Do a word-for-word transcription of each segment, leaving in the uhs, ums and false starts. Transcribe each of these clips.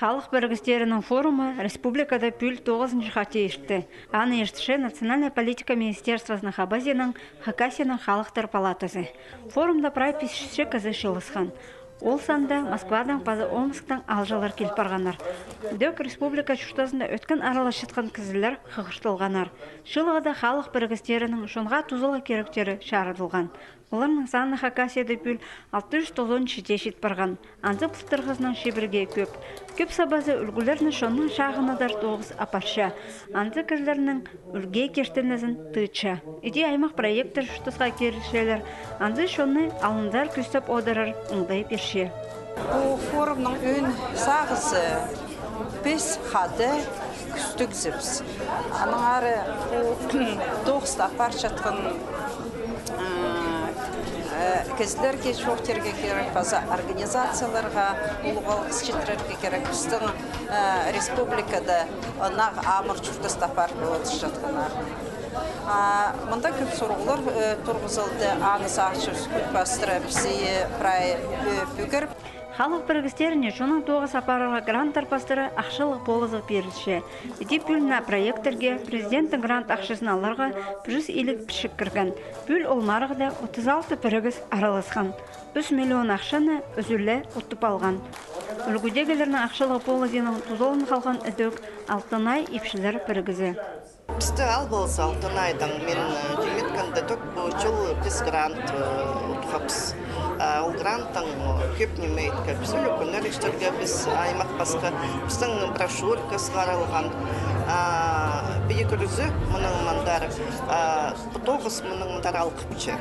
Халых пірігістерінің форумы республикада пӱӱл тоғызынҷы хати иртті. Аны иртірче Национальная политика министерствозының хабазиинаң Хакасияның халыхтар палатазы. Форумда прай пис чӱсче кізі чыылысхан. Ол санда Москвадаң паза Омсктаң аалҷылар кил парғаннар. Ідӧк республика чуртазында ӧткін араласчатхан кізілер хығыртылғаннар. Чыылығда халых пірігістерінің чонға тузалығ киректері чарыдылған. Оларның саны Хакасияда пӱӱл алты чӱс тоғызон читі чит парған. Анзы пылтырғызынаң чибіргі кӧп. Кӧп сабазы ӱлгӱлерні чонның чағыннаң тоғыс апарча. Анзы кізілернің ӱлгӱ киртінізін тыытча. Іди аймах проекттер чуртасха кирілчелер. Анзы чонны алынзар кӱстеп одырар оңдай пирче. Пу форумның ӧӧн сағызы: піс хада кӱстігзебіс. Аннаңар пу тоғысты апарчатхан, э, э, кізілерге чоохтирға кирек, паза организацияларға улуғ алғыс читірерге кирек. Пістің, э, республикада ынағ амыр чуртасты апарып одырчатханнар. А мында кӧп сурығлар, э, турғызылды, аны сағынчабыс кӱн пастыра пісті прай, э, пӱгер. Халых пірігістеріне чоннаң тоғыс апарарға гранттар пастыра ахчалығ полызығ пирілче. Іди пӱӱл наа проекттерге президенттің грант ахчазын аларға пір чӱс илиг пічік кірген. Пӱӱл ол марығда отыс алты пірігіс араласхан. Ӱс миллион ахчаны ӱзӱле утып алған. Ӱлгӱдегілернің ахчалығ полызының тузаланып халған ідӧк «Алтынай» ипчілер пірігізі. Пісті алыбалза, «Алтынайдаң» мин, э, тиметкенде, тӧрт пу чыл піс грант, э, утхабыс. Э, ол гранттаң, э, кӧп ниме иткебіс. Ӱлӱкӱннер иртіргебіс аймах пасха. Пістің брошюрка сығарылған. А, піди кӧрзе, мының мындар, а, пу тоғыс мының мындар алғыпча.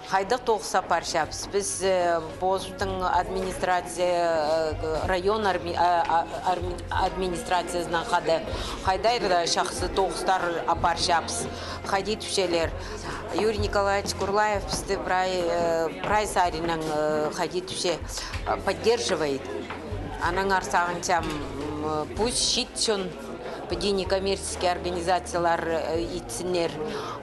Хайдағ тоғыс апарчабыс? Піс, э, позымның администрация, э, район арми-, а, а, арми-, администрациязынаң хада хайдағ-да чахсы тоғыстар апарчабыс. Хайди тіпчелер. Юрий Николаевич Курлаев пісті прай, э, прай саринаң, э, хайди тіпче, э, поддерживает. Аннаңар сағынчам, м, пусть чит чон, піди некоммерческий организациялар, э, итсіннер.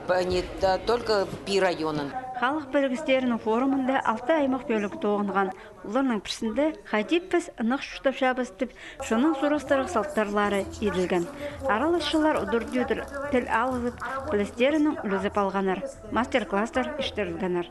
П-, не т-, только пу районын. Халых пірігістерінің форумында алты аймах пӧлігі тоғынған. Оларның пірсінде хайди піс ынағ чуртапчабыс тіп, чонның сурастырығ салтарлары иділген. Араласчылар удур-тӧдір тіл алызып, пілістерінең ӱлезіп алғаннар, мастер-класстар иртірілгеннер.